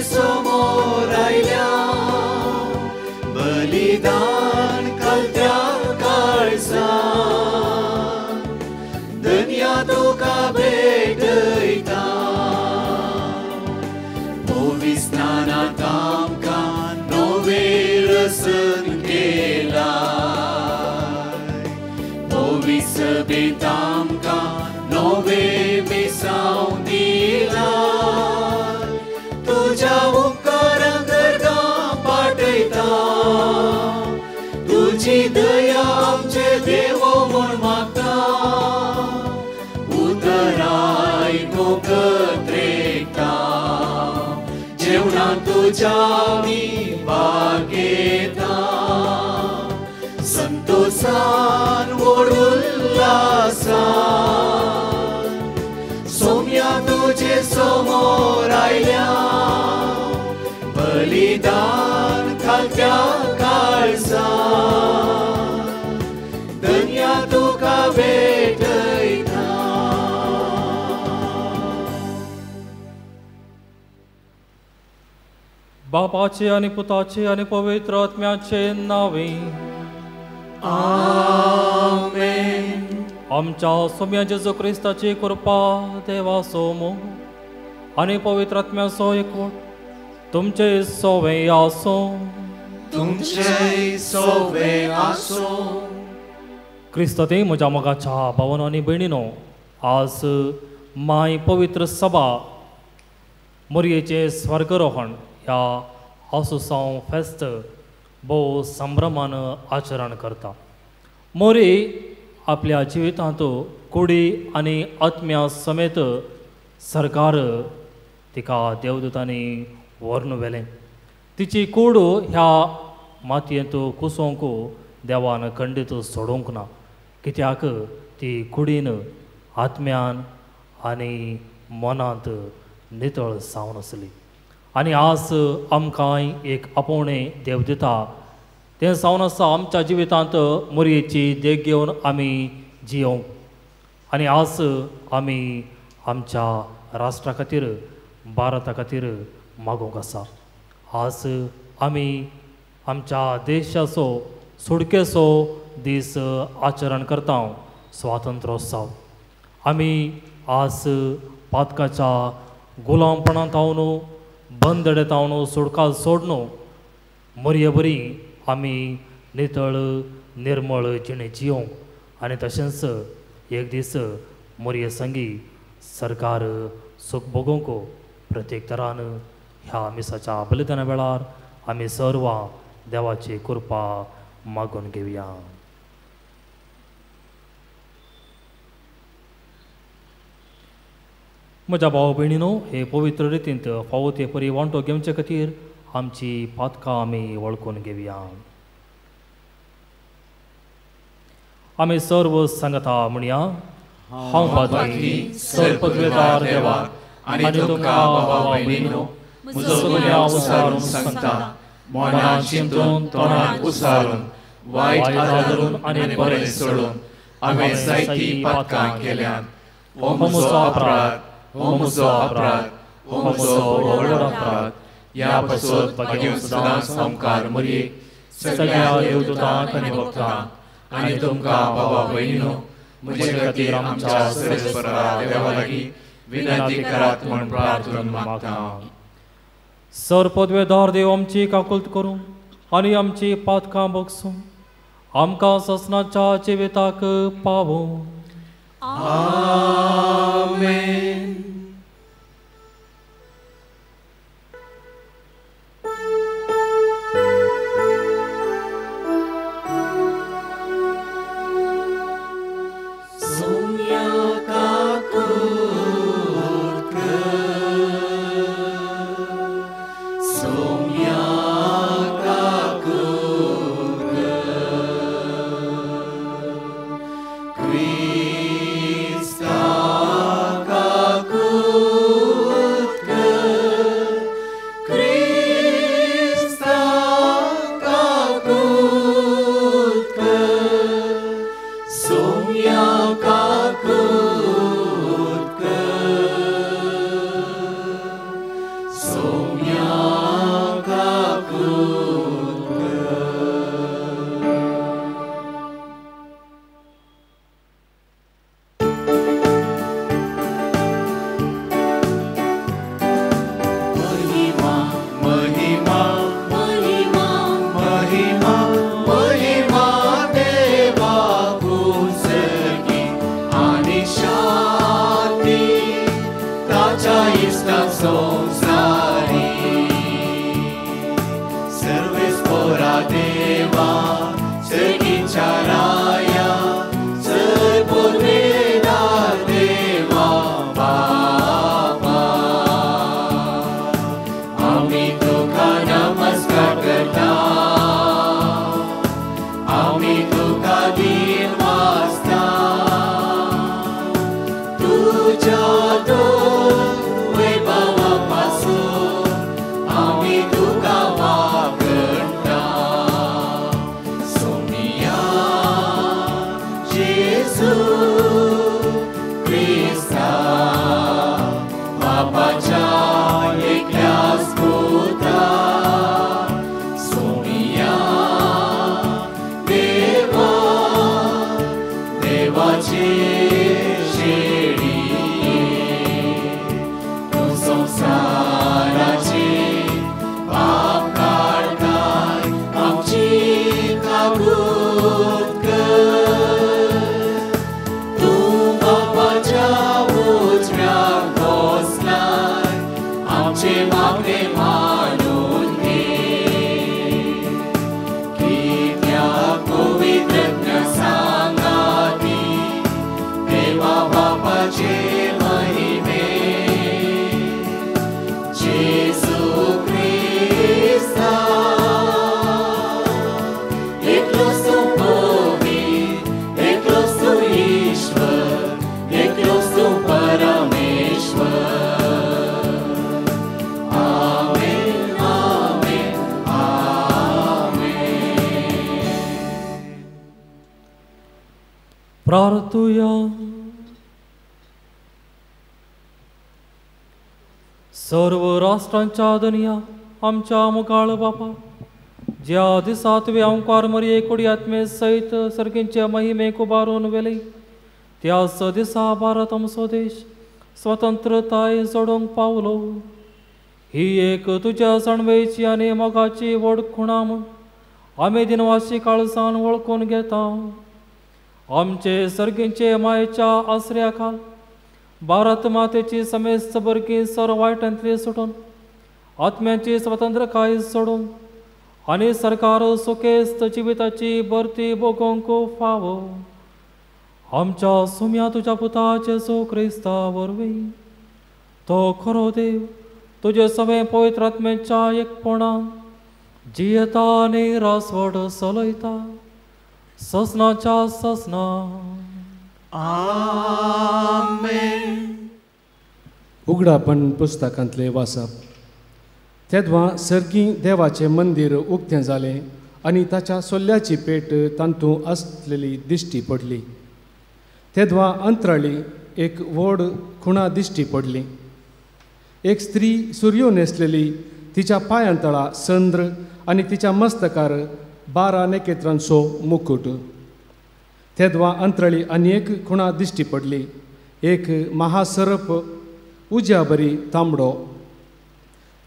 समोर आयल्या बलिदान घालत्या काळजान धन्या तुका भेटयता पविस्नानांत आमकां नवें रसन केलां पविसभेंत आमकां नवें मिसांव दिलां तुज्या उपकारांक गर्गां पाटयता तुजी दया आमचे देवो म्हूण मागता उतरां आयकूंक त्रेकता जेवणां तुज्या आमी भाग घेता संतोसान व्हड उल्हासान सोम्या तुजे समोर आयल्या बलिदान घालत्या काळजान धन्या तुका भेटयता. बापाचे आनी पुताचे आनी पवित्र आत्म्याचे नांवे आमेन. आमच्या सोम्या जेजू क्रिस्ताची कृपा देवाचो मोग आनी पवित्र आत्म्याचो एकवट तुमचे सोवे आसूं. तुमचे सोवे आसूं. क्रिस्तांत म्हज्या मोगाच्या भावानो आनी भयणीनो, आज माय पवित्र सभा मोरयेचें स्वर्गरोहण ह्या आसुसांव फेस्त भोव संभ्रमान आचरण करता. मोरी आपल्या जिवितांत कुडी आनी आत्म्या समेत सरकार तिका देवदूतांनी व्हरून व्हेलें. तिची कूड ह्या मातयेंत कुसोवंक देवान खंडीत सोडूंक ना, कित्याक ती कुडीन आत्म्यान आनी मनांत नितळ जावन आसली. आनी आज आमकांय एक आपोवणें देव दिता, तें जावन आसा आमच्या जिवितांत मोरयेची देख घेवन आमी जियोवंक. आनी आज आमी आमच्या राष्ट्रा खातीर भारता खातीर मागूंक आसा. आज आमी आमच्या देशाचो सुटकेचो दीस आचरण करता, स्वातंत्र्योत्सव. आमी आज पातकाच्या गुलामपणांत हांव बंदडेत हांव सुटका सोडून मोरये बरी आमी नितळ निर्मळ जिणें जियोवंक आनी तशेंच एक दीस मोरये संगी सरकार सूख भोगोवंक प्रत्येक तरान ह्या मिसाच्या बलिदाना वेळार आमी सर्वां देवाची कृपा मागून घेवया. म्हज्या भाव भयणीनो, हे पवित्र रितींत फावो ते परी वांटो घेवचे खातीर आमची पातकां आमी वळखून घेवया. आमी सर्व सांगता म्हणया, हांव पाद्री सर पदवेदार देवाक आनी तुमकां भावा भयणीनो म्हजो गुन्यांव उसारून सांगता, मनान चिंतून तोंडान उसारून वायट आदरून आनी बरें सोडून हांवें जायतीं पातकां केल्यांत. हो म्हजो अपराध, हो म्हजो अपराध, हो म्हजो व्हड अपराध. ह्या पासत भाग्यवंत सदांच सामकार मरये सगळ्या देवदूतांक आनी भक्तांक आनी तुमकां बाबा भयणीनो म्हजे खातीर आमच्या सर्वेस्परा देवा लागीं विनंती करात म्हूण प्रार्थना मागता. सर पदवेदार देव आमची काकुळट करूं आनी आमची पातकां बगसूं आमकां ससनाच्या जिविताक पावूं. आमेन. Christa. देवा सर्गीच्या राया सर पुर्वेदार देवा बापा आमी तुका नमस्कार करता आमी तुका दीन वाचता तुज्या दोन वैभवा पासून आमी तुका वागणटा सोनिया जेजू क्रिस्ता बापाच्या एकल्याच पुता सोनिया देवा देवाची शेळी तूं संवसाराचे पाप काडताय आमची काकूत कर तूं बापाच्या उजव्याक बसलाय आमचे मागणे मानून घे कित्याक पवित्रज्ञ सांगाती देवा बापाचे महिमे जेजू क्रिस्ता एकलोच तूं पवित्र एकलोच तूं ईश्वर एकलोच तूं परमेश्वर. आमेन आमेन आमेन. प्रार्थुया. सर्व राष्ट्रांच्या दनया आमच्या मुखाळ बापा ज्या दिसा तुवें अंकार मरये कुडी आत्मे सयत सर्गींचे महिमेक उबारून व्हेली त्याच दिसा भारत आमचो देश स्वतंत्रताय जोडूंक पावलो. ही एक तुज्या जाणवेची आनी मोगाची व्हड खुणा म्हूण आमी दिनवासी काळजान वळखून घेता. आमचे सर्गींचे मायेच्या आसऱ्या खाल भारत मातेची समेस्त भुरगीं सर्व वायटांतली सुटून आत्म्याची स्वतंत्रकाय सोडून आनी सरकार सुखेस्त जिविताची भरती भोगोवंक फावो. आमच्या सुम्या तुज्या पुता जेजू क्रिस्ता वरवीं तो खरो देव तुजे सगळे पवित्र आत्म्याच्या एकपणान जियेता आनी रासवड चलयता ससनाच्या ससना. आमेन. उगडापण पुस्तकांतले वाचप. तेदवा सर्गी देवाचें मंदीर उक्तें जालें आनी ताच्या सोल्ल्याची पेट तातूंत आसलेली दिश्टी पडली. तेदवा अंतराळी एक व्हड खुणा दिश्टी पडली. एक स्त्री सुर्यो न्हेसलेली तिच्या पांयां तळा संद्र आनी तिच्या मस्तकार 12 नखेत्रांचो मुकूट. तेदवा अंतराळी आनी एक खुणा दिश्टी पडली. एक महासर्प उज्या बरी तांबडो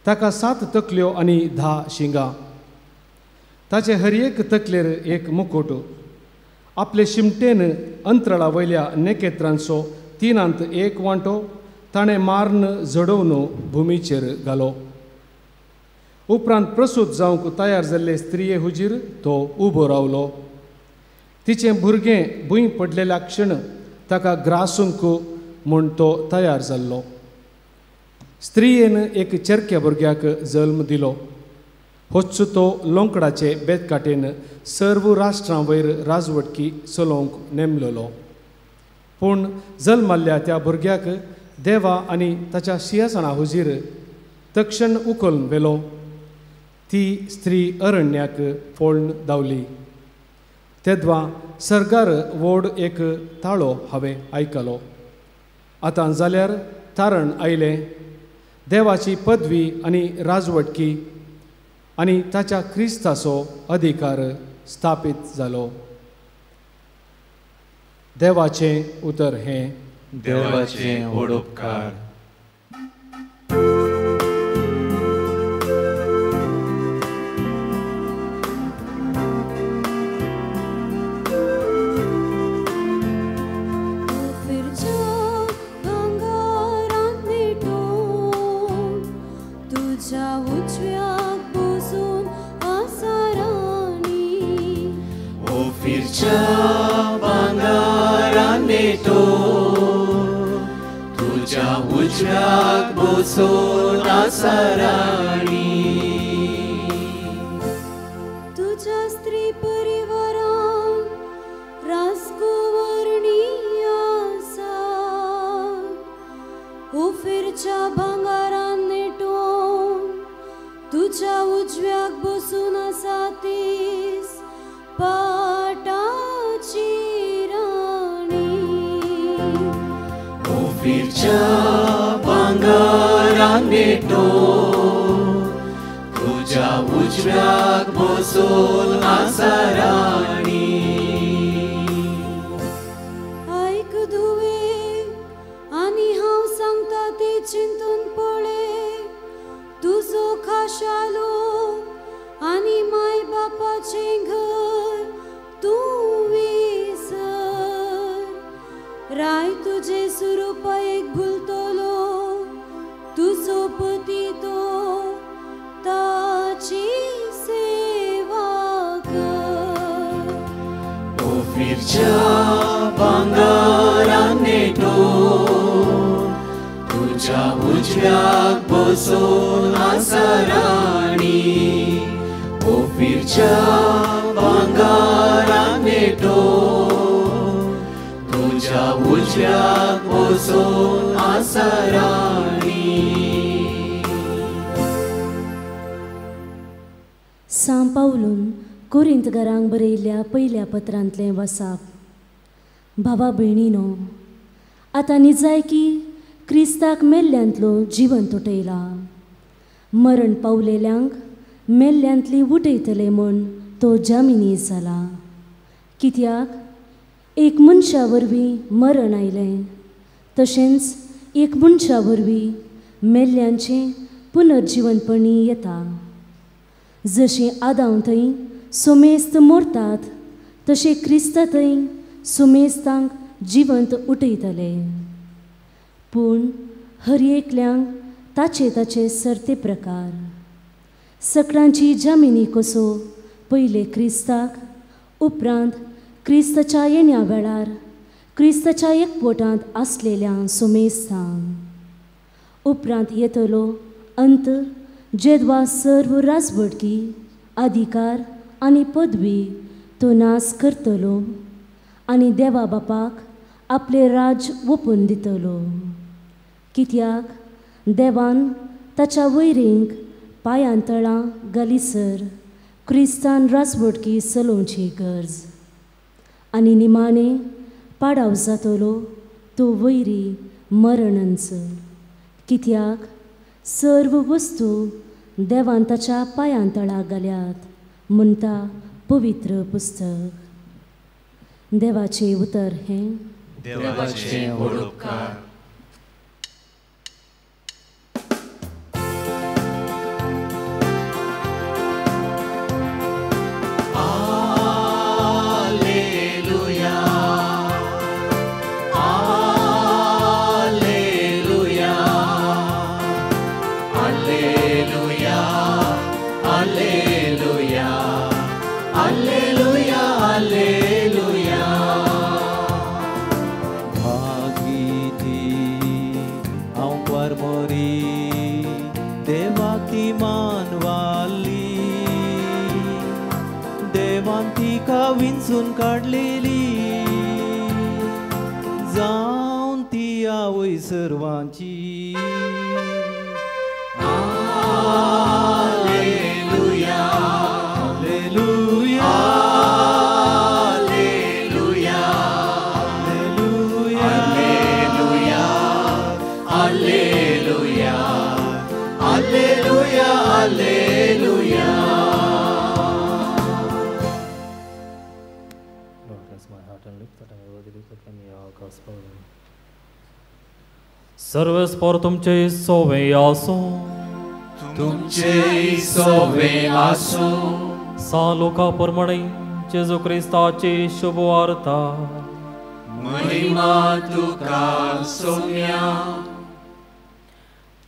ताका 7 तकल्यो आनी 10 शिंगां. ताचे हर एक तकलेर एक मुकूट. आपले शिमटेन अंतराळा वयल्या नखेत्रांचो 1/3 वांटो ताणें मारून जडोवन भुमीचेर घालो. उपरांत प्रसूत जावंक तयार जाल्ले स्त्रिये हुजीर तो उबो रावलो. तिचें भुरगें भूंय पडलेल्या क्षण ताका ग्रासूंक म्हूण तो तयार जाल्लो. स्त्रियेन एक चेरक्या भुरग्याक जल्म दिलो. होच तो लोंकडाचे बेतकाटेन सर्व राष्ट्रां वयर राजवटकी चलोवंक नेमलेलो. पूण जल्माल्ल्या त्या भुरग्याक देवा आनी ताच्या शिंयासणा हुजीर तक्षण उखलून व्हेलो. ती स्त्री अरण्याक फोळन धांवली. तेदवा सर्गार व्हड एक ताळो हांवें आयकलो. आतां जाल्यार तारण आयलें. देवाची पदवी आनी राजवटकी आनी ताच्या क्रिस्ताचो अधिकार स्थापीत जालो. देवाचें उतर हें. देवाचें व्हड उपकार. तुझ्या उजव्याक बसून आसा राजा. ओफिरच्या भांगारान नेटोवन तुज्या उजव्याक बसून आसा राणी. तुज्या स्त्री परिवारान राजकुंवरणी आसा, ओफिरच्या भांगारान नेटोवन तुज्या उजव्याक बसून आसा तीस पाटाची राणी. ओफिरच्या भांगारान नेटोवन तुज्या उजव्याक बसून आसा राणी. आयक धुवे आनी हांव सांगता तें चिंतून पळय, तुजो खाशालो आनी माय बापाचें घर तूं विसर. राय तुजे सुरुपायेक भुलतलो, तुजो पती तो ताची सेवा कर. ओफिरच्या भांगारान नेटोवन तुज्या उजव्याक बसून आसा राणी. ओफिरच्या भांगारान नेटोवन तुज्या उजव्याक बसून आसा राणी. सां पावलून कोरिंतगरांक बरयल्ल्या पयल्या पत्रांतलें वसाप. भावा भयणीनो, आतां निजाय की क्रिस्ताक मेल्ल्यांतलो जिवंत उठयला, मरण पावलेल्यांक मेल्ल्यांतली उठयतले म्हूण तो जामिनी जाला. कित्याक एक मनशा वरवीं मरण आयलें, तशेंच एक मनशा वरवीं मेल्ल्यांचें पुनर्जिवनपणी येता. जशें आदांव थंय सुमेस्त मोरतात, तशें क्रिस्ता थंय सुमेस्तांक जिवंत उठयतले. पूण हर एकल्यांक ताचे ताचे सरते प्रकार. सकडांची जामिनी कसो पयले क्रिस्ताक, उपरांत क्रिस्ताच्या येण्या वेळार क्रिस्ताच्या एकवटांत आसलेल्या सुमेस्तांक. उपरांत येतलो अंत, जेदवा सर्व राजवटकी अधिकार आनी पदवी तो नास करतलो आनी देवा बापाक आपलें राज्य ओपून दितलो. कित्याक देवान ताच्या वैरींक पांयां तळां घालीसर क्रिस्तान राजवटकी चलोवची गरज. आनी निमाणें पाडाव जातलो तो वैरी मरणंच. कित्याक सर्व वस्तू देवान ताच्या पांयां तळा घाल्यात म्हणटा पवित्र पुस्तक. देवाचें उतर हें. देवाचें व्हड उपकार. Alleluia, alleluia, alleluia, alleluia, alleluia, alleluia. भागीती हांव क्वारमोरी देवाक ती मानवाली, देवान तिका विंचून काडलेली, जावन ती आवय सर्वांची. Alleluia, alleluia, alleluia, alleluia, alleluia, alleluia, alleluia, alleluia. Lord, bless my heart and lips that I may worthily proclaim your gospel. सर्वेस्पर तुमचे सोवे आसूं. तुमचे सोवे आसूं. सा लोका प्रमाणे जेजू क्रिस्ताची शुभवार्ता. महिमा तुका सोम्या.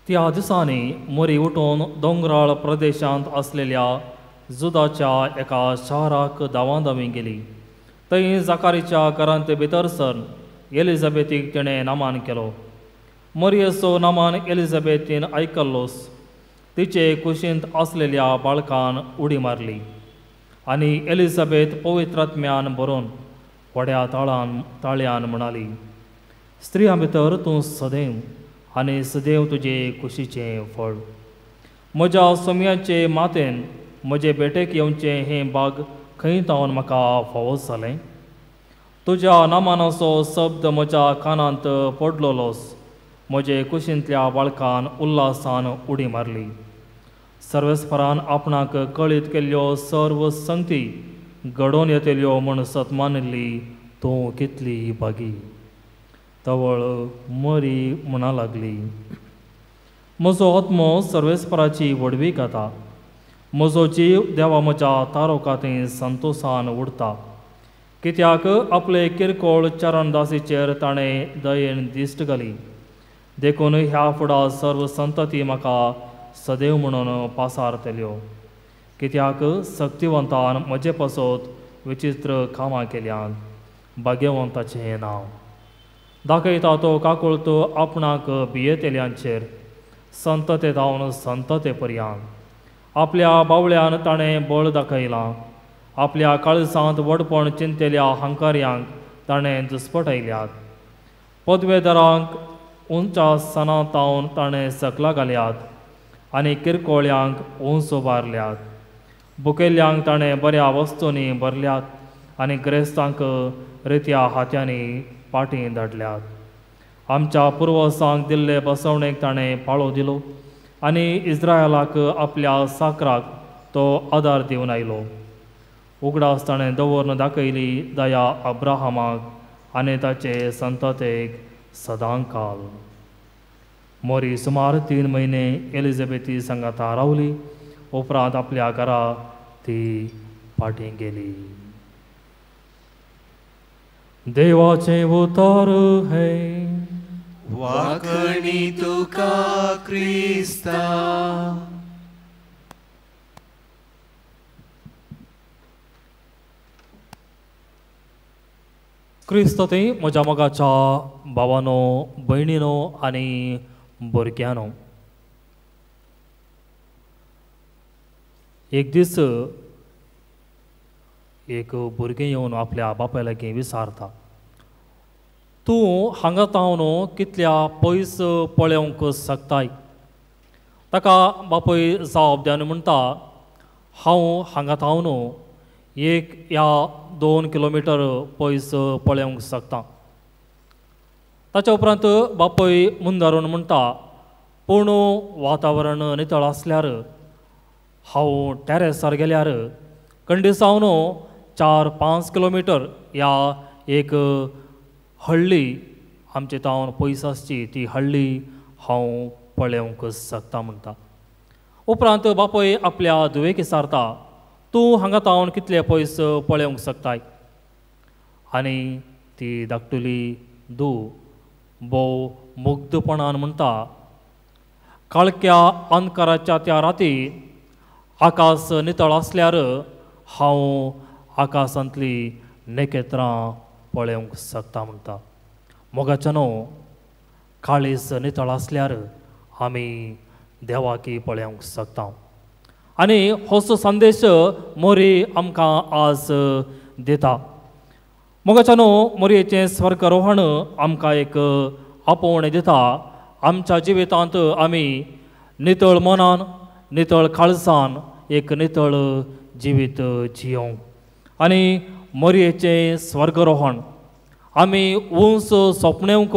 त्या दिसांनी मोरी उठून दोंगराळ प्रदेशांत आसलेल्या जुदाच्या एका शाराक धांवाधावी गेली. थंय जाकारीच्या घरांत भितर सर एलिझाबेथीक तिणें नामान केलो. मरियेचो नामान एलिझाबेथीन आयकल्लोस. तिचे कुशींत आसलेल्या बाळकान उडी मारली आनी एलिझाबेथ पवित्रात्म्यान भरून व्हड्या ताळ्यान म्हणाली, स्त्रियां भितर तूं सदैव आनी सदैव तुजे कुशीचें फळ. म्हज्या सोम्याचे मातेन म्हजे भेटेक येवचें हें बाग खंय तावन म्हाका फावो जालें? तुज्या नामानाचो शब्द म्हज्या कानांत पडलोलोस. म्हजे कुशींतल्या बाळकान उल्हासान उडी मारली. सर्वेस्परान आपणाक कळीत केल्ल्यो सर्व संगती घडोवन येतल्यो म्हूण सत मानिल्ली तूं कितली बागी. तवळ मरी म्हणा लागली, म्हजो आत्मो सर्वेस्पराची व्हडवीक जाता. म्हजो जीव देवा म्हज्या तारोकांत संतोशान उडता. कित्याक आपले किरकोळ चरणदासीचेर ताणें दयेन दिश्ट घाली. देखून ह्या फुडा सर्व संतती म्हाका सदैव म्हणून पासारतल्यो. कित्याक सक्तिवंतान म्हजे पासत विचित्र कामां केल्यान. भाग्यवंताचें नांव दाखयता तो काकुळतो आपणाक भियेतल्यांचेर संतते धावन संतते पर्यांत. आपल्या बावळ्यान ताणें बळ दाखयलां. आपल्या काळसांत व्हडपण चिंतलेल्या हंकार्यांक ताणें दुस्पटयल्यात. पदवेदारांक उंचा सनातावन ताणें सकला घाल्यात आनी किरकोळ्यांक उंच उबारल्यात. बुकेल्ल्यांक ताणें बऱ्या वस्तूंनी भरल्यात आनी ग्रेस्तांक रित्या हात्यांनी पाटी धाडल्यात. आमच्या पुर्वजांक दिल्ले बसवणेक ताणें पाळो दिलो आनी इस्रायलाक आपल्या साकराक तो आदार दिवन आयलो. उगडास ताणें दवरून दाखयली दया अब्राहमाक आनी ताचे संततेक सदांकाल. मोरी सुमार 3 म्हयने एलिझाबेथी सांगाता रावली. उपरांत आपल्या घरा ती फाटीं गेली. देवाचें उतर हें. वाकणी तुका क्रिस्ता. क्रिस्त थंय म्हज्या मोगाच्या भावानो, भयणीनो आनी भुरग्यांनो, एक दीस एक भुरगें येवन आपल्या बापाय लागीं विचारता, तूं हांगा तावन कितल्या पयस पळोवंक शकताय? ताका बापूय जाप दिवन म्हणटा, हांव हांगा तावन 1 या 2 किलोमिटर पयस पळोवंक शकता. ताच्या उपरांत बापूय मुंदारून म्हणटा, पूण वातावरण नितळ आसल्यार हांव टॅरेसार गेल्यार कंडीसावन 4-5 किलोमिटर या एक हळ्ळी आमचे तावन पयस आसची ती हळ्ळी हांव पळोवंक शकता म्हणटा. उपरांत बापूय आपल्या धुवेक विचारता, तूं हांगा तावन कितले पयस पळोवंक शकताय? आनी ती धाकटुली धूव भोव मुग्धपणान म्हणटा, काळख्या अंधकाराच्या त्या राती आकाश नितळ आसल्यार हांव आकाशांतली नखेत्रां पळोवंक शकता म्हणटा. मोगाच्यानो, काळीज नितळ आसल्यार आमी देवाकी पळोवंक शकता. आनी होसो संदेश मोरी आमकां आज दिता. मोगाच्यानो, मोरयेचें स्वर्गारोहण आमकां एक आपोवणें दिता. आमच्या जिवितांत आमी नितळ मनान, नितळ काळजान एक नितळ जिवीत जियोवंक. आनी मोरयेचें स्वर्गारोहण आमी उंच सोपणेवंक,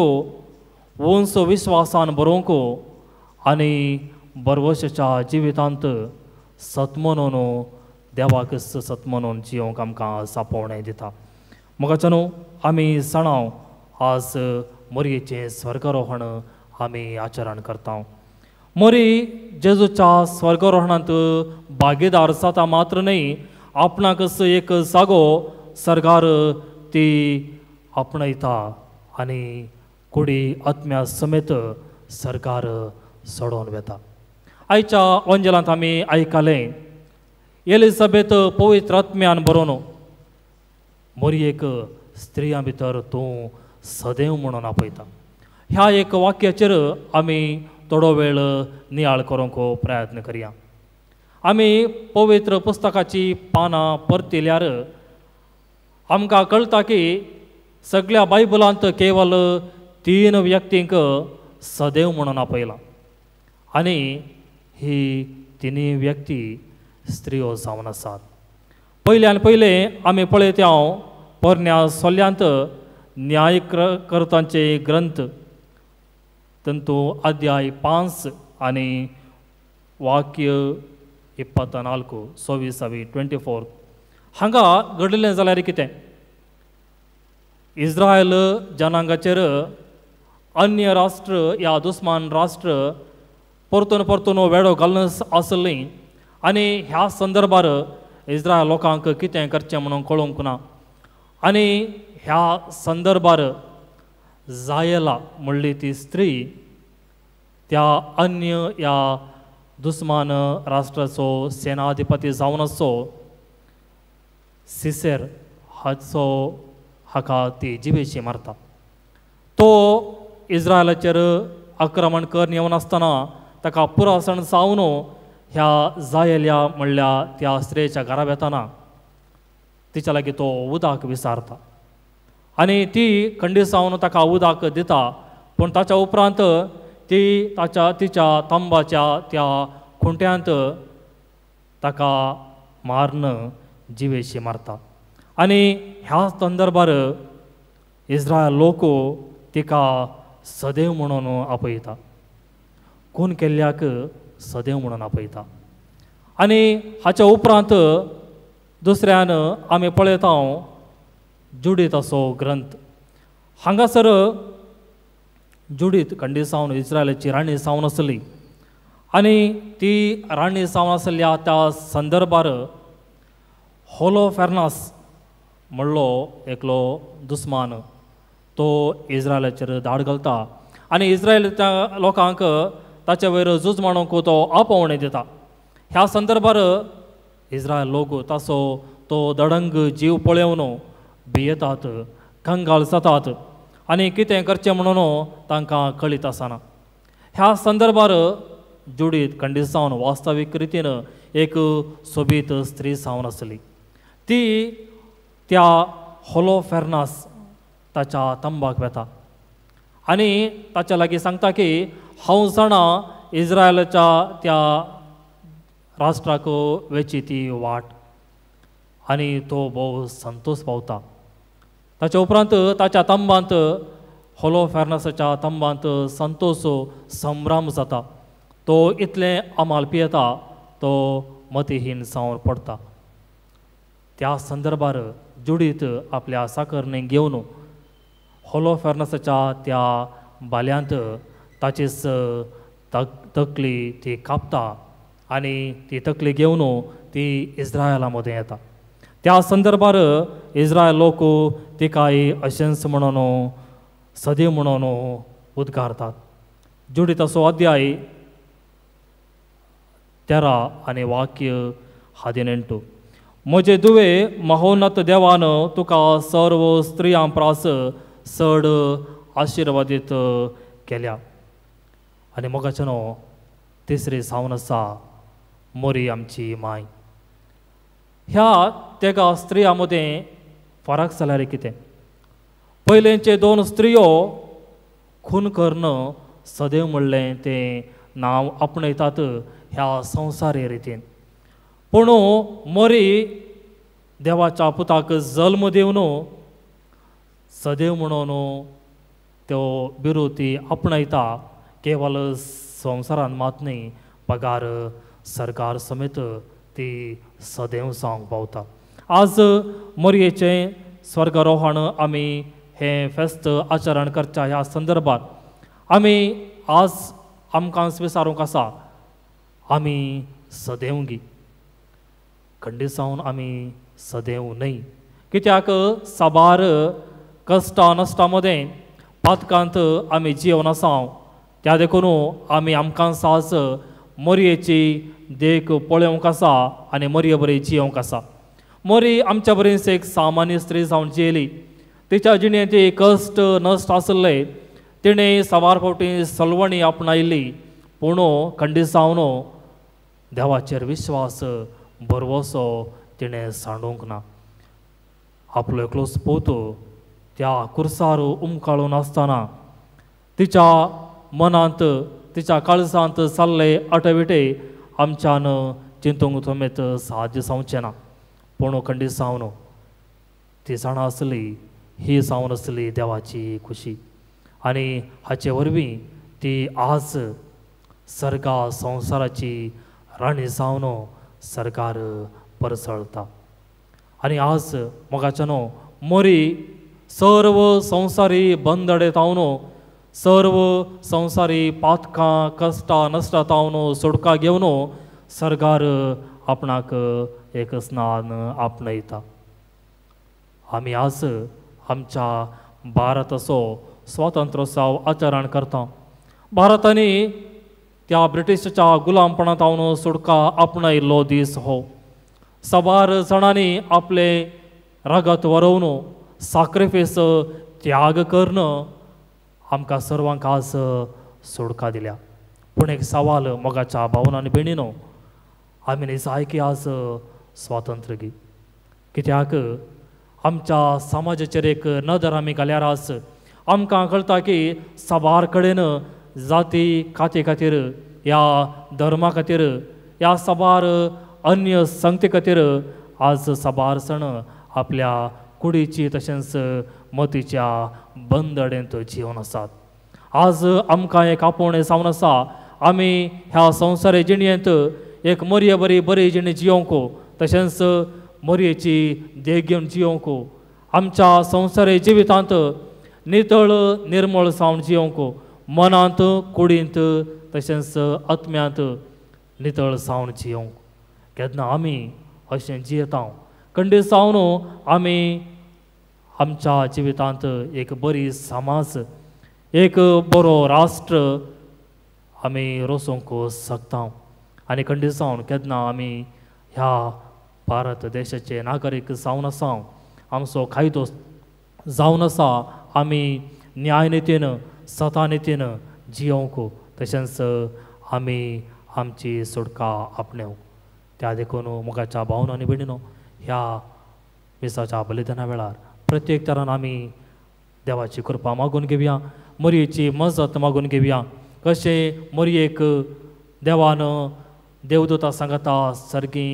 उंच विश्वासान बरोवंक आनी बरवशाच्या जिवितांत सत म्हणून देवाक सत म्हणून जियोवंक आमकां सापोवणें दिता. मोगाच्यानो, आमी जाणाव आज मोरयेचें स्वर्गारोहण आमी आचरण करता. मोरी जेजूच्या स्वर्गारोहणांत भागीदार जाता मात्र न्हय, आपणाकच एक जागो सरकार ती आपणयता आनी कुडी आत्म्या समेत सरकार सोडोवन वेता. आयच्या वंजलांत आमी आयकलें, एलिझाबेथ पवित्र आत्म्यान बरोवन मोरयेक स्त्रियां भितर तूं सदैव म्हणून आपयता. ह्या एक वाक्याचेर आमी थोडो वेळ नियाळ करूंक प्रयत्न करया. आमी पवित्र पुस्तकाची पानां परतिल्यार आमकां कळटा की सगळ्या बायबलांत केवल 3 व्यक्तींक सदैव म्हणून आपयलां आनी ही तिनूय व्यक्ती स्त्रियो जावन आसात. पयल्यान पयलें आमी पळयता हांव पोरण्या सोल्यांत न्यायकर्तांचे ग्रंथ तंतू अध्याय 5 आनी वाक्य 24 24 24 हांगा घडलें जाल्यार कितें, इस्रायल जनांगाचेर अन्य राष्ट्र या दुस्मान राष्ट्र परतून परतून वेडो घालून आसली आनी ह्या संदर्भार इस्रायल लोकांक कितें करचें म्हणून कळोवंक ना. आनी ह्या संदर्भार जायला म्हणली ती स्त्री त्या अन्य ह्या दुस्मान राष्ट्राचो सेनाधिपती जावन आसचो सिसेर हाचो हाका ती जिवेशी मारता. तो इस्रायलाचेर आक्रमण कर येवन आसतना ताका पुरासण जावन ह्या जायल्या म्हणल्या त्या स्त्रियेच्या घरा वेताना तिच्या लागीं तो उदक विसारता आनी ती खंडीसावन ताका उदक दिता. पूण ताच्या उपरांत ती ताच्या तिच्या तांबाच्या त्या खुंट्यांत ताका मारून जिवेशी मारता. आनी ह्या संदर्भार इस्रायल लोक तिका सदैव म्हणून आपयता, खून केल्ल्याक सदैव म्हणून आपयता. आनी हाच्या उपरांत दुसऱ्यान आमी पळयता जुडीत असो ग्रंथ. हांगासर जुडीत खंडीसावन इस्रायलाची राणी जावन आसली आनी ती राणी जावन आसल्या त्या संदर्भार होलोफेर्नास म्हणलो एकलो दुस्मान तो इस्रायलाचेर धाड घालता आनी इस्रायल त्या लोकांक ताचे वयर झूज मांडूंक तो आपोवणें दिता. ह्या संदर्भार इस्रायल लोक ताचो तो दडंग जीव पळोवन भियेतात, कंगाल जातात आनी कितें करचें म्हणून तांकां कळीत आसना. ह्या संदर्भार जुडीत खंडीसावन वास्तवीक रितीन एक सोबीत स्त्री जावन आसली. ती त्या होलोफेर्नास ताच्या तंबाक वेता आनी ताच्या लागीं सांगता की हांव जाणा इस्रायलाच्या त्या राष्ट्राक वेची ती वाट आनी तो भोव संतोश पावता. ताच्या उपरांत ताच्या तंबांत होलोफेर्नासाच्या तंबांत संतोश संभ्रम जाता. तो इतलें अमाल पियेता तो मतिहीन जावन पडटा. त्या संदर्भार जुडीत आपल्या साकरणेक घेवन होलोफेर्नासाच्या त्या बाल्यांत ताचीच तकली ती कापता आनी ती तकली घेवन ती इस्रायला मदें येता. त्या संदर्भार इस्रायल लोक तिकाय अशेंच म्हणून सदैव म्हणून उद्गारतात. जुडीताचो अध्याय 13 आनी वाक्य 18. म्हजे दुवे महोन्नत देवान तुका सर्व स्त्रियां प्रास चड आशिर्वादीत केल्या. आनी मोगाच्यानो तिसरी जावन आसा मोरी आमची माय. ह्या तेगा स्त्रियां मदें फरक जाल्यार कितें, पयलेंचे 2 स्त्रियो खून करून सदैव म्हणलें तें नांव आपणयतात ह्या संवसारी रितीन. पूण मोरी देवाच्या पुताक जल्म दिवन सदैव म्हणून त्यो बिरुती आपणयता, केवल संवसारान मात न्ही पगार सरकार समेत ती सदैव जावंक पावता. आज मोरयेचें स्वर्गारोहण आमी हें फेस्त आचरण करच्या ह्या संदर्भात आमी आज आमकां विचारूंक आसा, आमी सदैवगी खंडीसावन आमी सदैव न्हय. कित्याक साबार कश्टां नश्टां मदें पातकांत आमी जिवन आसा, त्या देखून आमी आमकां साहस मोरयेची देख पळोवंक आसा आनी मोरये बरी जियोवंक आसा. मोरी आमच्या बरेंच एक सामान्य स्त्री जावन जियेली. तिच्या जिणेंत कश्ट नश्ट आसले, तिणें साबार फावटी सलवणी आपणायली, पूण खंडीत जावन देवाचेर विश्वास भरवसो तिणें सांडूंक ना. आपलो एकलोच पूत त्या कुर्सार उमकाळून आसतना तिच्या मनांत तिच्या काळजांत जाल्ले आटविटे आमच्यान चिंतूंक थोमेत साध्य जावचें ना. पूण खंडीत जावन ती जाणा आसली ही जावन आसली देवाची खुशी आनी हाचे वरवीं ती आज सर्गा संवसाराची राणी जावन सरकार परसळता. आनी आज मोगाच्यानो मोरी सर्व संवसारी बंदडे तावन सर्व संवसारी पातकां कश्टां नश्टां तावन सोडका घेवन सरकार आपणाक एक स्नान आपणयता. आमी आज आमच्या भारताचो स्वातंत्र्योत्सव आचरण करता. भारतांनी त्या ब्रिटिशाच्या गुलामपणांत हांव सुटका आपणायिल्लो दीस हो. साबार जाणांनी आपले रगत वरोवन साक्रिफीस त्याग करून आमकां सर्वांक आज सुटका दिल्या. पूण एक सवाल मोगाच्या भावन आनी भयणीनो, आमी निजाय की आज स्वातंत्र्य गी कित्याक आमच्या समाजाचेर एक नदर आमी घाल्यार आज आमकां कळटा की साबार कडेन जाती खाती खातीर ह्या धर्मा खातीर ह्या साबार अन्य संगती खातीर आज साबार सण आपल्या कुडीची तशेंच मतीच्या बंदडेंत जिवन आसात. आज आमकां एक आपोवणें जावन आसा, आमी ह्या संवसारी जिणेंत एक मरये बरी बरी जिणी जियोंक तशेंच मरयेची देख घेवन जियोंक, आमच्या संवसारी जिवितांत नितळ निर्मळ जावन जियोंक, मनांत कुडींत तशेंच आत्म्यांत नितळ जावन जियोंक. केन्ना आमी अशें जियेता खंडीत जावन आमी आमच्या जिवितांत एक बरी समाज एक बरो राष्ट्र आमी रोसूंक शकता. आनी खंडीत जावन केन्ना आमी ह्या भारत देशाचे नागरीक जावन आसा, आमचो कायदो जावन आसा, आमी न्यायनितीन सतानितीन जियोंक तशेंच आमी आमची सुटका आपणेवंक. त्या देखून मोगाच्या भावन आनी भयणीनो, ह्या मिसाच्या बलिदाना वेळार प्रत्येक तरान आमी देवाची कृपा मागून घेवया, मरयेची मजत मागून घेवया. कशें मरयेक देवान देवदूता सांगता सारकी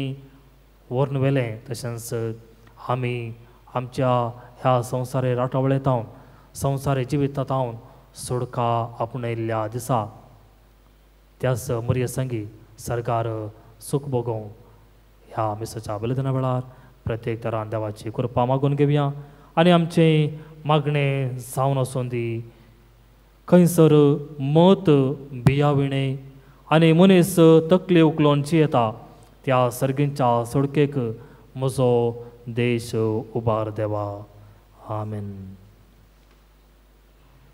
व्हरून व्हेलें तशेंच आमी आमच्या ह्या संवसारे राटावळेंत संवसारे जिवितांत सुटका आपणयल्ल्या दिसा त्याच मरये संगी सरकार सूख भोगोवंक ह्या मिसाच्या बलिदाना वेळार प्रत्येक तरान देवाची कृपा मागून घेवया. आनी आमचें मागणें जावन आसूं दी, खंयसर मत बियाविणें आनी मनीस तकली उखलोन जियेता त्या सर्गींच्या सोडकेक म्हजो देश उबार देवा. आमेन.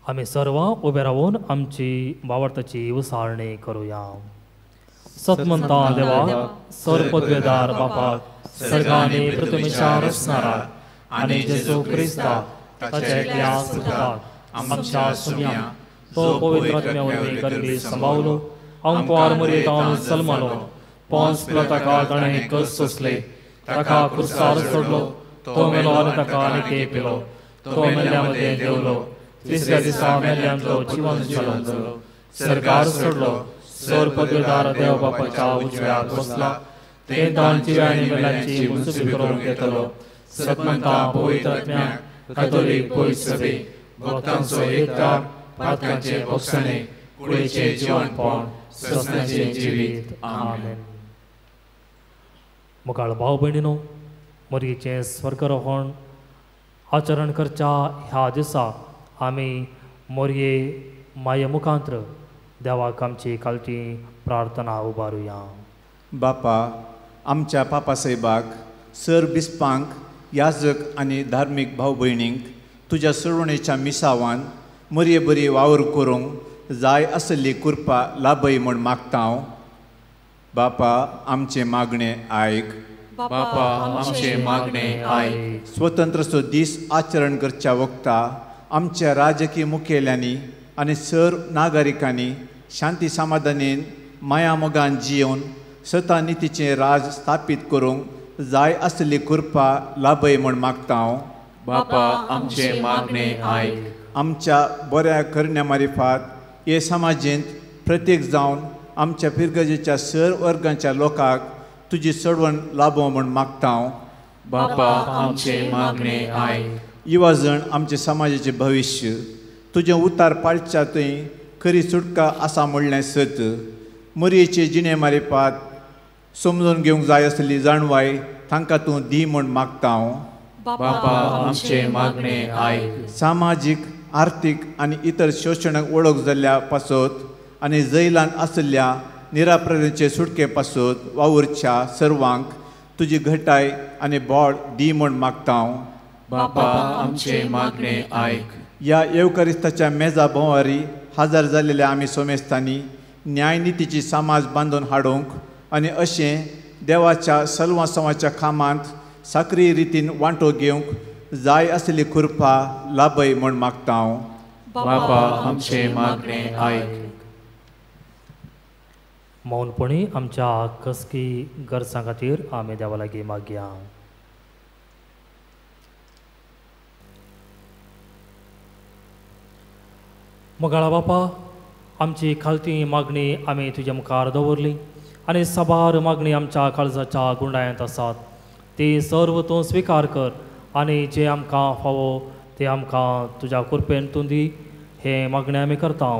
आमी सर्वां उबे रावन आमची बावडताची उसारणी करुया. सतमंता देवा, सर पदवेदार बापाक, सर्गांनी पृथ्वीच्या रचणारा आनी जेजू क्रिस्ताक ताच्या एकल्या सुताक आमच्या सुम्या तो पवित्र आत्म्या वरवीं गर्भी सांबावलो, आमकां मरयेतावन जल्मलो, पोंस पिलाताका ताणें कश्ट सोंसले, ताका कुर्सार सोडलो, तो मेलो आनी ताका आनी पिलो, तो मेल्ल्या मदें देंवलो, तिसऱ्या दिसा मेल्ल्यांतलो जिवन जालो, सरकार सोडलो, सर पदवेदार देव बापाच्या उजव्याक बसला, ते ताण जिव्या आनी मेल्ल्यांची मुसुबी करूंक येतलो. सतमंता पवित्र आत्म्याक कातोलीक पवित्र सभे भक्तांचो एकता पातकांचे भोगसणे कुडीचे जिवनपण ससनाचे जिवीत. आमेन. मुखाळ भाव भयणीनो, मरयेचें स्वर्गरोहण आचरण करच्या ह्या दिसा आमी मोरये माये मुखांत्र देवाक आमची कालची प्रार्थना उबारुया. बापा, आमच्या पापा साहेबाक, सर बिस्पांक, याजक आनी धार्मीक भाव भयणींक तुज्या सरवणेच्या मिसावान मरये बरी वावर करूंक जाय आसली कृपा लाभय म्हूण मागता हांव. बापा, आमचें मागणें आयक. बापा आमचे मागणे आयक. स्वतंत्रचो दीस आचरण करच्या वखता आमच्या राजकीय मुखेल्यांनी आनी सर नागरिकांनी शांती समाधानेन माया मोगान जियोवन सता नितीचें राज स्थापीत करूंक जाय आसली कृपा लाभय म्हूण मागता हांव. बापा आमचे मागणे आयक. आमच्या बऱ्या करण्या मारिफात हे समाजेंत प्रत्येक जावन आमच्या फिरगजेच्या सर वर्गाच्या लोकांक तुजी चडवण लाभो म्हूण मागता हांव. बापा आमचे मागणे आयक. युवा जण आमचे समाजाचें भविश्य तुजें उतार पाळच्या थंय खरी सुटका आसा म्हणलें सत मरयेचे जिणे मारिफात समजून घेवंक जाय आसली जाणवाय तांकां तूं दी म्हूण मागता हांव. बापा आमचे मागणे आयक. सामाजीक आर्थीक आनी इतर शोशणाक वळख जाल्ल्या पासत आनी जैलान आशिल्ल्या निरापराधांचे सुटके पासत वावुरच्या सर्वांक तुजी घटाय आनी बळ दी म्हूण मागता हांव. बापा आमचे मागणे आयक. ह्या येवकारिस्ताच्या मेजा भोंवारी हजर जाल्लेल्या आमी सोमेस्तांनी न्यायनितीची समाज बांदून हाडूंक आनी अशें देवाच्या सलवासवाच्या कामांत साक्री रितीन वांटो घेवंक जाय आसली कृपा लाभय म्हूण मागता हांव. बापा आमचे मागणे आयक. मौनपणी आमच्या कसकी गरजां खातीर आमी देवा लागीं मागया. मोगाळा बापा, आमची खालती मागणी आमी तुज्या मुखार दवरली आनी साबार मागणी आमच्या काळजाच्या गुंडायांत आसात ती सर्व तूं स्विकार कर आनी जे आमकां फावो ते आमकां तुज्या कृपेन तूं दी. हें मागणें आमी करता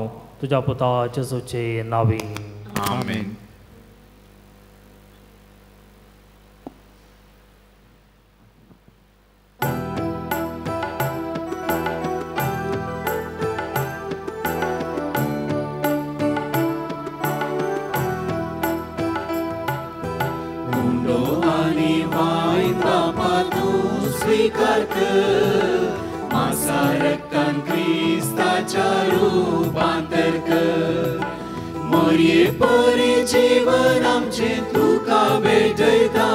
तुज्या पुता जेजूचे नांवी. आमेन. स्वीकार कर मासा रक्तान क्रिस्ताच्या रूपांतर कर मोरये परी जीवन आमचें तुका भेटयता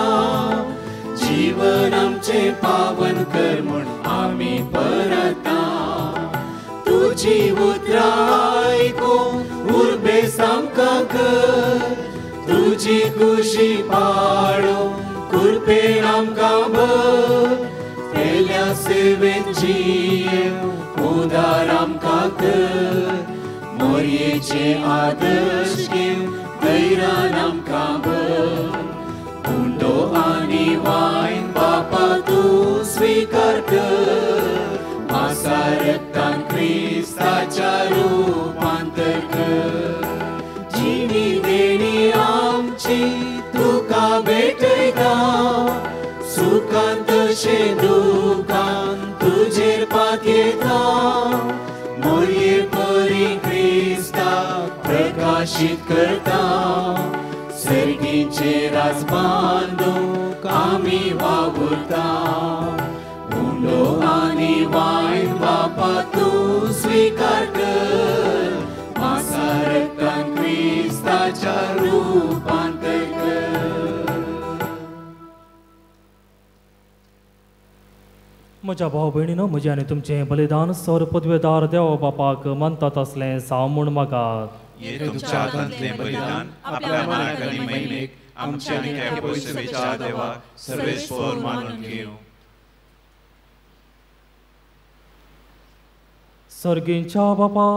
जीवन आमचें पावन कर म्हूण आमी परता तुजी उतरां आयकूंक उर्बेस आमकां कर तुजी खुशी पाळूंक कृपेन आमकां भर पेल्या सेवेन जियेवंक उदार आमकां कर मोरयेचे आदर्श घेवन धैर्यान आमकां भर उंडो आनी वायन बापा तूं स्विकार कर मासा रक्तान क्रिस्ताच्या रूपांतर कर जिणी देणी आमची तुका भेटयता सुखान तशें दुखान तुजेर पातयेता मोरये परी क्रिस्ताक प्रकाशीत करता सर्गीचें राज बांदूंक आमी वावुरता उंडो आनी वायन बापा तूं स्विकार कर मासा रक्तान क्रिस्ताच्या रूपांतर कर. म्हज्या भाव भयणीनो, म्हजें आनी तुमचें बलिदान सर पदवेदार देव बापाक मानतात असलें जावं म्हूण मागात. हे तुमच्या हातांतलें बलिदान आपल्या मनाक आनी महिमेक आमच्या आनी ह्या पयसुवेच्या देवाक सर्वेस्पर मानून घेवं. सर्गींच्या बापा,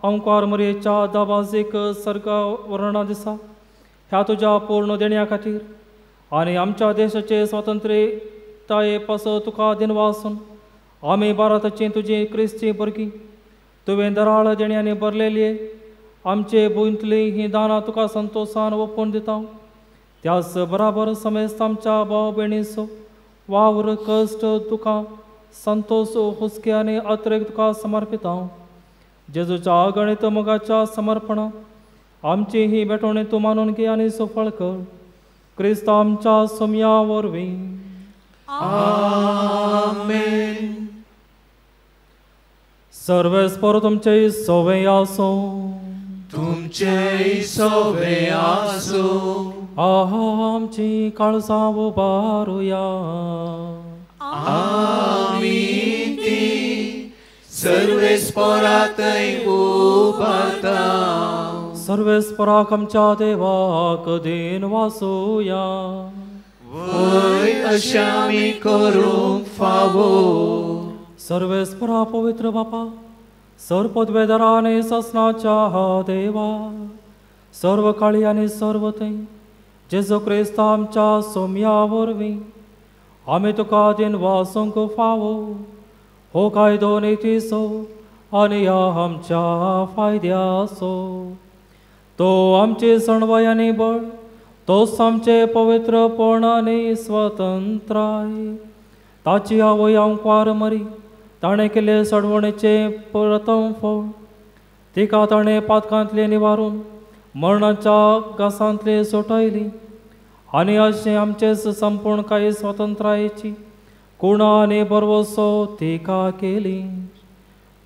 अंकार मरयेच्या दबाजीक सर्गा वर्णा दिसा ह्या तुज्या पूर्ण देण्या खातीर आनी आमच्या देशाचे स्वातंत्र्यताये पासत तुका दिनवासून आमी भारताची तुजी क्रिस्ती भुरगीं तुवें दराळ देण्यांनी भरलेली आमचे भुंयतली ही दानां तुका संतोशान ओपून दिता. त्याच बराबर समेस्त आमच्या भाव भयणीचो वावर कश्ट तुका संतोष हुस्के आनी अत्रेक तुका समर्पिता. जेजूच्या अगणित मोगाच्या समर्पणा आमची ही भेटवणी तूं मानून घे आनी सफळ कर क्रिस्त आमच्या सोम्या वरवीं. आमेन. सर्वेस्पर तुमचे सोवे आसूं. तुमचे सोवे आसूं. आमची काळजां उबारुया. आमी ती सर्वेस्परातय उबारता. सर्वेस्पराक आमच्या देवाक दीन वासुया. वय अशें आमी करूंक फावो. सर्वेस्परा पवित्र बापा, सर्व पदवेदारा आनी ससनाच्या देवा, सर्व काळी आनी सर्व थंय जेजू क्रिस्ता आमच्या सोम्या वरवीं आमी तुका दीन वासूंक फावो. हो कायदो नितीचो आनी ह्या आमच्या फायद्याचो. तो आमची सणवाय आनी बळ, तोच आमचें पवित्रपण आनी स्वतंत्राय. ताची आवय आंकवार मरी, ताणें केल्ले सडवणेचें प्रथम फळ, तिका ताणें पातकांतलें निवारून मरणाच्या घासांतलें सोटयली. आनी अशें आमचें संपूर्ण कांय स्वतंत्रायेची कुणा आनी भरवसो तिका केली.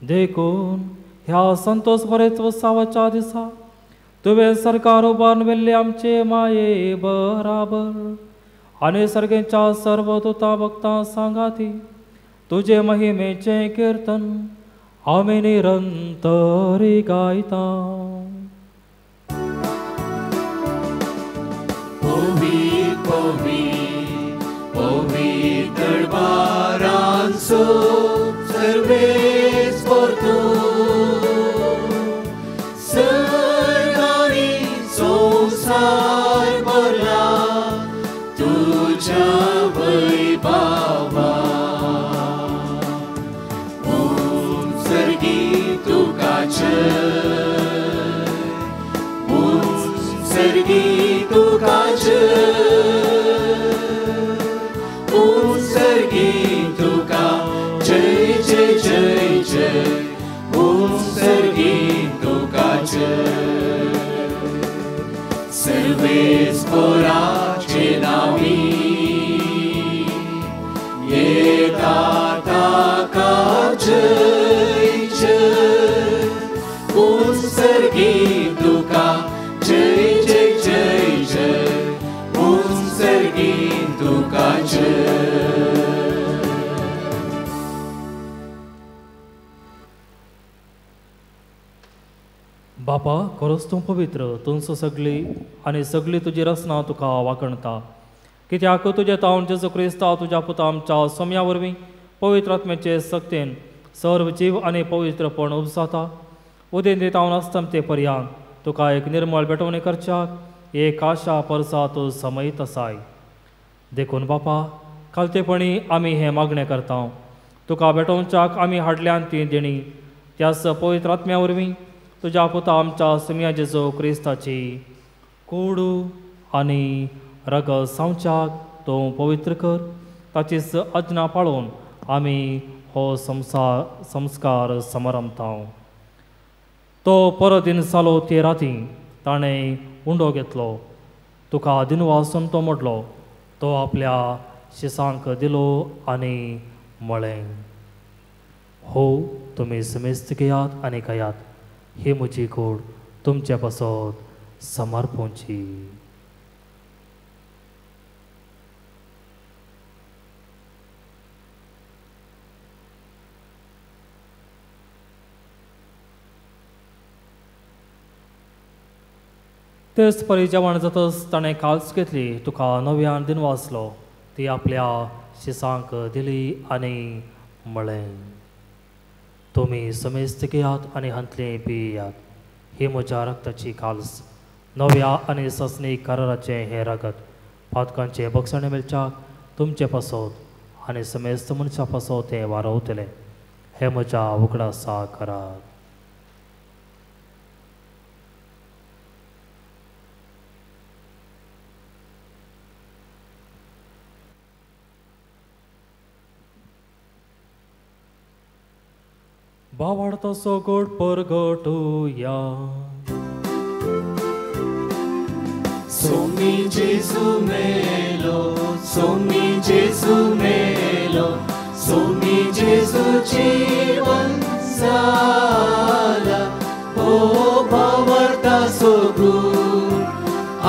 देखून ह्या संतोष बरेच उत्सवाच्या दिसा तुवें सरकार उबारून व्हेल्ले आमचे माये बराबर आनी सर्गेच्या सर्व दुता भक्तां सांगाती तुजे महिमेचें किर्तन आमी निरंतरी गायता. पवित्र पवित्र पवित्र बारांचो सर्वेस्पर तूं, सर्गांनी संवसार भरला तुज्या वैभवा. उंच सर्गी तुका जय, उंच सर्गी तुका जय, उंच सर्गी तुका जय जय जय जय, उंच सर्गी तुका जय. सर्वेस्पराचे नांवी येता ताका जय जय, उंच सर्गी तुका जय जय जय जय, उंच सर्गी तुका जय. बापा, खरोच तूं पवित्र, तुमचो सगळी आनी सगळी तुजी रचना तुका वाखणता. कित्याक तुजें तावन जेजू क्रिस्ता तुज्या पुता आमच्या सोम्या वरवीं पवित्र आत्म्याचे सक्तेन सर्व जीव आनी पवित्रपण उपजाता. उदेंती तावन अस्तमते पर्यांत तुका एक निर्मळ भेटवणी करच्याक एक आशा परसा तूं समयत आसाय. देखून बापा, खालतेपणी आमी हें मागणें करता. तुका भेटोवच्याक आमी हाडल्यान ती देणी त्याच पवित्र आत्म्या वरवीं तुज्या पुता आमच्या सुम्या जेजू क्रिस्ताची कोडू आनी रगत सावच्याक तूं पवित्र कर. ताचीच आज्ञा पाळून आमी हो संसार संस्कार समारंभता. तो परत दिन जालो ते राती ताणें उंडो घेतलो, तुका दिनवासून तो मोडलो, तो आपल्या शिसांक दिलो आनी म्हळें, हो तुमी समेस्त घेयात आनी खायात, ही म्हजी कूड तुमचे पासत समर्पणची. तेच परी जेवण जातच ताणें काल्स घेतली, तुका नव्यान दिनवासलो, ती आपल्या शिसांक दिली आनी म्हळें, तुमी समेस्त घेयात आनी हांतलें पियात, ही म्हज्या रक्ताची काल्स, नव्या आनी ससनी कराराचें हें रगत, पातकांचें बक्षणें मेळच्याक तुमचे पासत आनी समेस्त मनशां पासत तें वारवतलें. हें म्हज्या उगडासा करात. बावाडतो सोगोट परगटुया. सोमी जेजू मेलो, सोमी जेजू मेलो, सोमी जेजू जीवन जाला. ओ बावडता सोगूट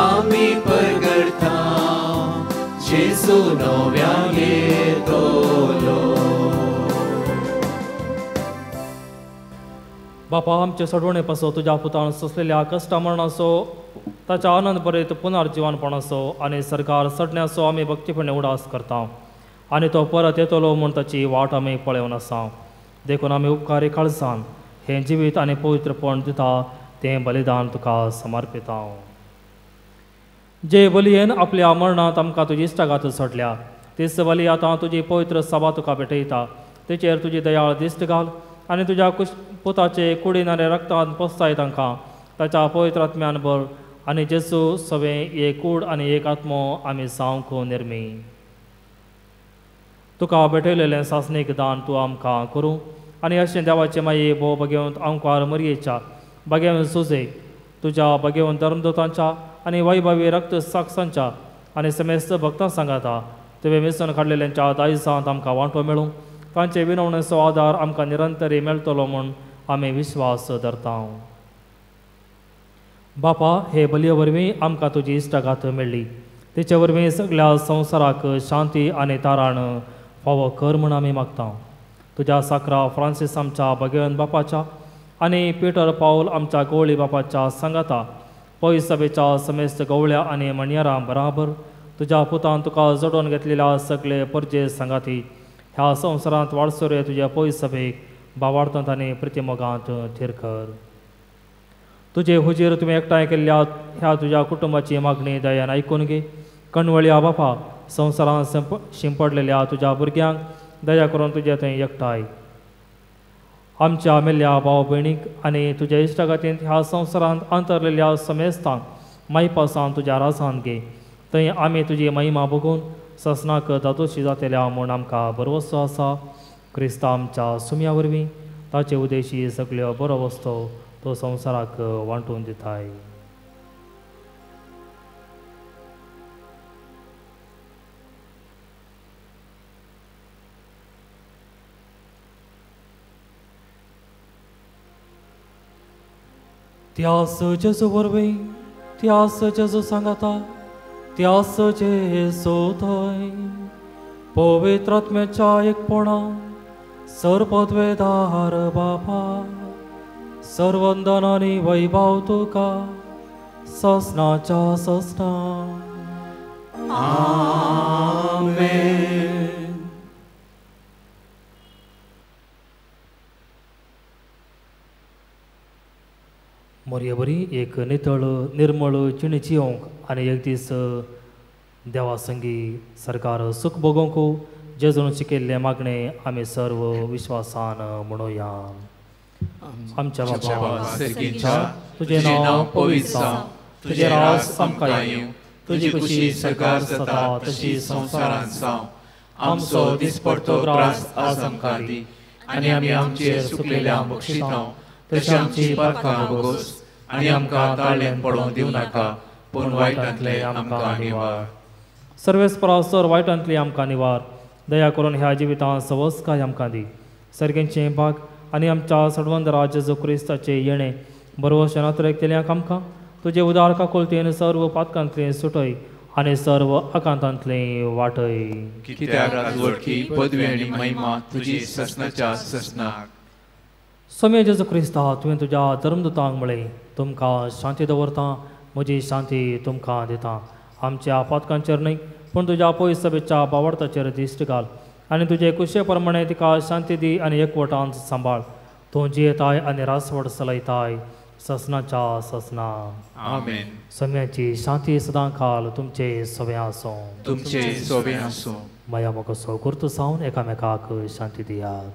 आमी परगटुया. जेजू नव्यान येतलो. बापा आमचे सोडवणे पासो तुज्या पुतान सोंसलेल्या कश्टा मरणाचो ताच्या आनंद बरेत पुनर्जिवनपणाचो आनी सरकार सडण्याचो आमी भक्तीपणे उडास करता आनी तो परत येतलो म्हूण ताची वाट आमी पळोवन आसा. देखून आमी उपकारी काळजान हें जिवीत आनी पवित्रपण दिता तें बलिदान तुका समर्पिता. जे बलयेन आपल्या मरणांत आमकां तुजी इश्टागात सोडल्या तीच बली आतां तुजी पवित्र सभा तुका भेटयता. तेचेर तुजी दयाळ दिश्ट घाल आनी तुज्या पुताचे कुडीन आनी रक्तान पोसताय तांकां ताच्या पवित्र आत्म्यान भर आनी जेजू सवें एक कूड आनी एक आत्मो आमी जावंक निर्मी. तुका भेटयलेलें सासणीक दान तूं आमकां करूं आनी अशें देवाचे माये भोव बगेवन आंकवार मरयेच्या बगेवन सुजे तुज्या बगेवन धर्मदूतांच्या आनी वैभवी रक्त साक्षांच्या आनी समेस्त भक्तां सांगाता तुवें मिसून काडलेल्यांच्या दायजांत आमकां वांटो मेळूं तांचे विनवणेचो आदार आमकां निरंतरी मेळटलो म्हूण आमी विश्वास धरता. बापा हे बलये वरवीं आमकां तुजी इश्टागात मेळ्ळी तिचे वरवीं सगळ्या संवसाराक शांती आनी ताराण फावो कर म्हूण आमी मागता. तुज्या साकरा फ्रांसीस आमच्या भगेवन बापाच्या आनी पिटर पावल आमच्या गवळी बापाच्या सांगाता पयस सभेच्या समेस्त गवळ्या आनी मणयारां बराबर तुज्या पुतान तुका जोडून घेतलेल्या सगळे परजे सांगाती ह्या संवसारांत वाडसुरे तुज्या पयस सभेक बावार्थांत आनी प्रतिमोगांत थीर कर. तुजे हुजीर तुवें एकठांय केल्ल्या ह्या तुज्या कुटुंबाची मागणी दयान आयकून घे. कणवळया बापा संवसारांत शिंपडलेल्या तुज्या भुरग्यांक दया करून तुजे थंय एकठांय आमच्या मेल्ल्या भाव भयणीक आनी तुज्या इश्टागातींत ह्या संवसारांत अंतरलेल्या समेस्तांक मायपासान तुज्या राजांत घे. थंय आमी तुजी महिमा बघून ससनाक दादोशी जातल्या म्हूण आमकां भरवसो आसा. क्रिस्ता आमच्या सुम्या वरवीं ताचे उदेशी सगळ्यो बरो वस्तू तो संवसाराक वांटून दिताय. त्यास जेजू वरवीं त्यास जेजू सांगाता त्यास जेजू थंय पवित्र आत्म्याच्या एकपणा सर्वपदवेदार बापा सर्वंदन आनी वैभव तुका ससनाच्या ससना. आमेन. मोरये बरी एक नितळ निर्मळ जिणी जियोंक आनी एक दीस देवा संगी सरकार सुख भोगोवंक जेजून शिकयल्लें मागणें आमी सर्व विश्वासान म्हणुया. आमच्या बाबा सर्गीच्या तुजें नांव पवित्र जावं, तुजें राज आमकां येवं, तुजी खुशी सरकार जाता तशी संवसारांत जावं. आमचो दिसपडतो ग्रास आज आमकां दी आनी आमी आमचेर चुकलेल्या बक्षितांव तशें आमची पातकां भोगोस आनी आमकां ताळ्यान पडोवंक दिवं नाका, पूण वायटांतले आमकां निवार. सर्वेस्परा सर वायटांतली आमकां निवार. दया करून ह्या जिवितांत सवस्काय आमकां दी. सर्गेंचें भाग आनी आमच्या सडवंदरा जेजू क्रिस्ताचें येणें बरवशें नातरेक केल्यांक आमकां तुजे उदार काकुळतेन सर्व पातकांतलें सुटय आनी सर्व आकांतांतलें वाटय. कित्याक राजवटकी पदवी आनी महिमा तुजी ससनाच्या ससनाक. स्वामी जेजू क्रिस्ता तुवें तुज्या धर्मदूतांक म्हळें तुमकां शांती दवरता म्हजी शांती तुमकां दिता. आमच्या पातकांचेर न्हय पूण तुज्या पयस सभेच्या बावडताचेर दिश्ट घाल आनी तुजे कुशे प्रमाणे तिका शांती दी आनी एकवटान सांबाळ. तूं जियेताय आनी रासवड चलयताय ससनाच्या ससना. आमेन. सम्याची शांती सदां काल तुमचे सवे आसूं. तुमचे सवे आसूं. माया मोगसो गुर्त जावन एकामेकाक शांती दियात.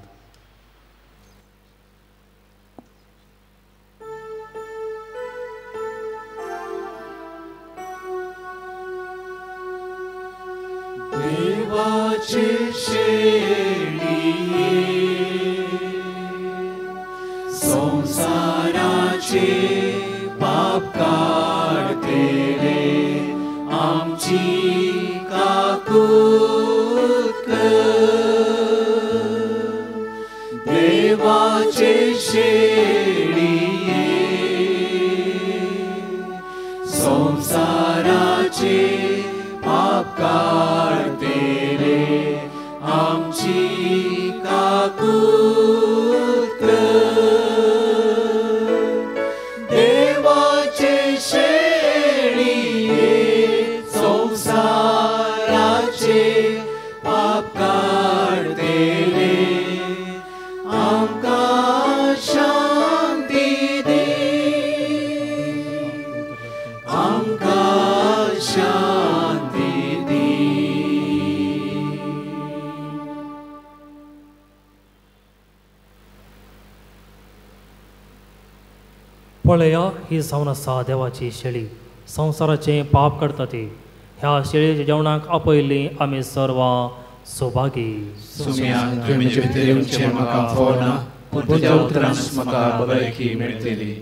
देवाचे शेळये संसाराचे पाप काडतेले आमची काकूत कर. देवाचे शेळये संसाराचे पाप काडतेले पळया ही जावन आसा देवाची शेळी, संवसाराचें पाप काडटा ती. ह्या शेळयेच्या जेवणाक आपयल्लीं आमी सर्वां सौभागी. सोम्या, तुवें म्हजे भितर येवचें म्हाका फावना, पूण तुज्या उतरानच म्हाका भलायकी मेळटली.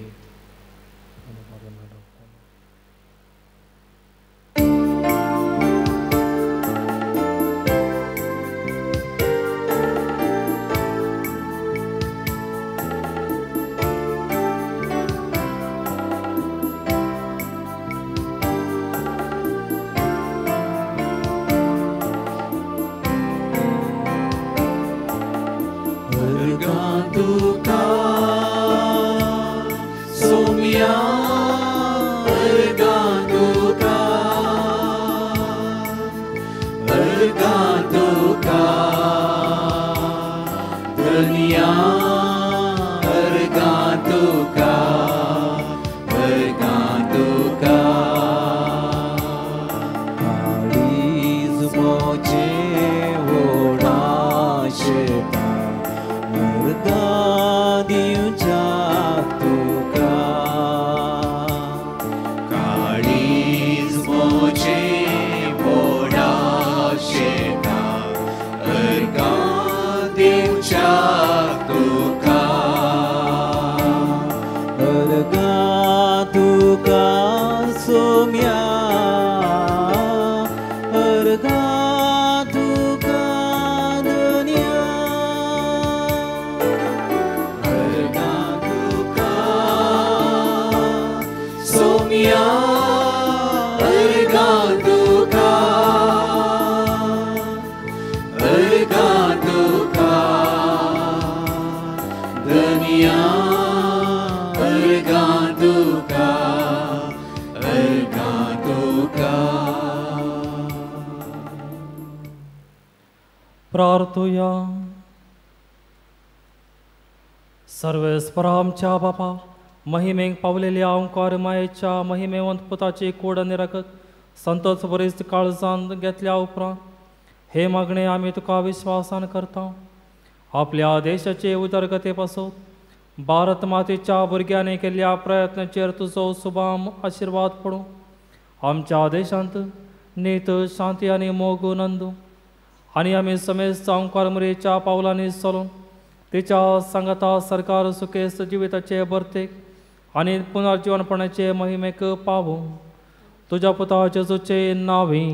प्रार्थुया. सर्वेस्परा आमच्या बापा, महिमेक पावलेल्या ओंकार मायेच्या महिमेवंत पुताची कूड आनी रगत संतोष बरीच काळजान घेतल्या उपरांत हे मागणे आमी तुका विश्वासान करता. आपल्या देशाचे उदरगते पासून भारत मातेच्या भुरग्यांनी केल्ल्या प्रयत्नाचेर तुजो सुबाम आशिर्वाद पडूं. आमच्या देशांत नीत, शांती आनी मोग नंदू आनी आमी समेस्त ओंकार मुरेच्या पावलांनी चलून तिच्या सांगाता सरकार सुखेस्त जिविताचे भरतेक आनी पुनर्जीवनपणाचे महिमेक पावूं. तुज्या पुता जेजूचे नांवी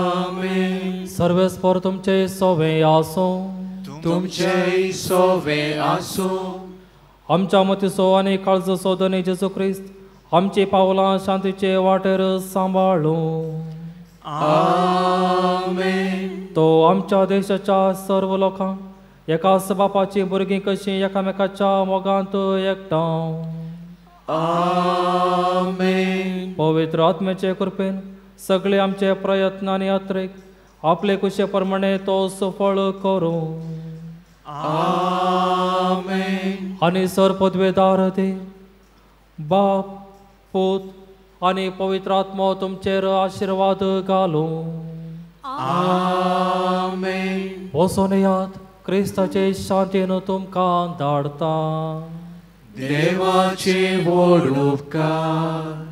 आमेन. सर्वेस्पर तुमचे सोवे आसूं. तुमचे सोवे आसूं. आमच्या मतीचो आनी काळजाचो धनी जेजू क्रिस्त आमची पावलां शांतीचे वाटेर सांबाळूं. आमेन. तो आमच्या देशाच्या सर्व लोकांक एकाच बापाची भुरगीं कशीं एकामेकाच्या मोगांत एकठांव. आमेन. पवित्र आत्म्याचे कृपेन सगळे आमचे प्रयत्न आनी अत्रेक आपले कुशे प्रमाणे तो सफळ करूं. आमेन. आनी सर पदवेदार दे बाप, पूत आनी पवित्र आत्मो तुमचेर आशिर्वाद घालूं. आमेन. वचोन याद क्रिस्ताचे शांतीन तुमकां धाडता. देवाचे व्हड उपकार.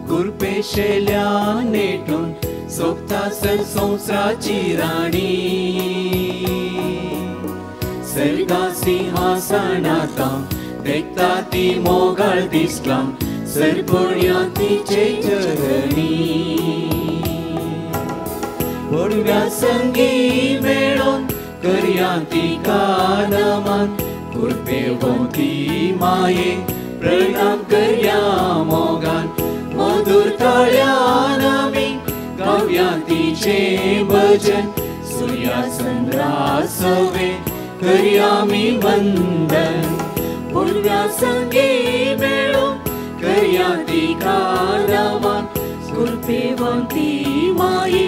कुरपेशेल्या नेटून सोबता सर संवसाराची राणी, सर्गा सिंहासनाता देखता ती मोगाळ दिसला सरपुण्या तिचे चरणी. पडव्या संगी मेळोन करया तिका नमन, कुरपेवती माये प्रणाम करया मोगान, मधुर ताळ्यान आमी गावया तिचे भजन, सुर्या चंद्रा सवे करया आमी वंदन पूर्व्या संगी मेळून करया तिका नमन कृपेवंती माई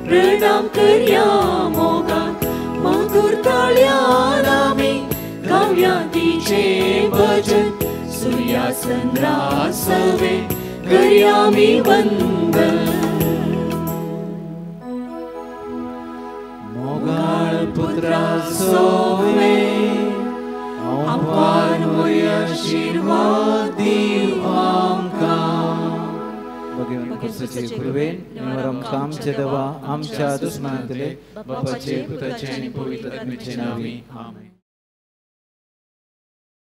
प्रणाम करया मोगान मधुर ताळ्यान आमी गावया तिचे भजन सूर्या चंद्रा सवे करया आमी वंदन. मोगाळ पुत्रा सोवे आमकां मोरी आशीर्वाद दीव आमकां. भगवान क्रिस्ताचे कृपेन निवार आमकां आमचे देवा आमच्या दुस्मनांतले बापाचे पुताचे आनी पवित्र आत्म्याचे नांवी आमेन.